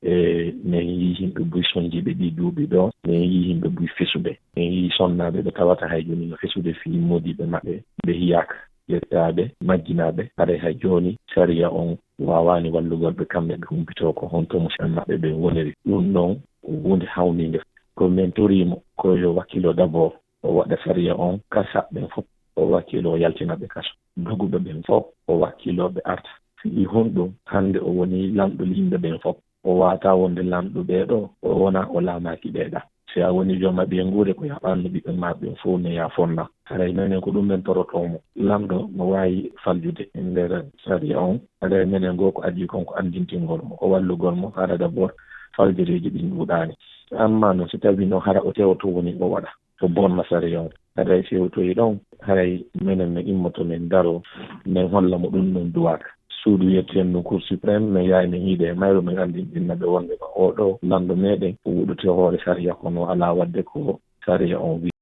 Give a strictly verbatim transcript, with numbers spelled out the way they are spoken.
E, min yii yimɓe buy sonjiiɓe ɗii duuɓi ɗoo, min yii yimɓe buy fesuɓe. Min yii sonnaaɓe ɓe tawata hay jooni no fesude fii moodiiɓe maɓɓe, ɓe hiyaaka yettaaɓe, majjinaaɓe. Haray hay jooni sariya on waawaani wallugol ɓe kamɓe ɓe humpitoo ko honto musiɓɓe maɓɓe ɓen woniri. Ɗun ɗon ko huunde hawniinde. Ko min torii mo ko yo wakkilo d'abord, o waɗa sariya on ka saɓɓen fof, o wakkilo o yaltina ɓe kaso. Doguɓe ɓen fof o wakkilo ɓe arta. Fii honɗun hannde o woni lanɗo yimɓe ɓen fof? O waawataa wonde lanɗo ɓee ɗoo, o wonaa o laamaaki ɓee ɗaa. Si a woni jooma ɓeynguure, ko yaɓanno ɓiɓɓe maa ɓen fof ne yaa fonna. Haray menen ko ɗun min torotoo mo. Lanɗo no waawi faljude e nder sariya on. Haray menen goo ko adii kon ko anndintingol mo, ko wallugol mo hara d'abord faljoreeji ɗin ɗuuɗaani. Ammaa non si tawii non hara o tewoto woni o waɗa, ko bonna sariya on. Haray si o toyi ɗon, haray menen min immoto min daro, min holla mo ɗun ɗon duwaaka. Suudu wi'eteendu Cour suprême, min yahay min hiida e mayru, min anndinɗina ɓe wonde ma oo ɗoo lanɗo meɗen o wuɗɗoto hoore sariya, kono alaa waɗde ko sariya on wi'i.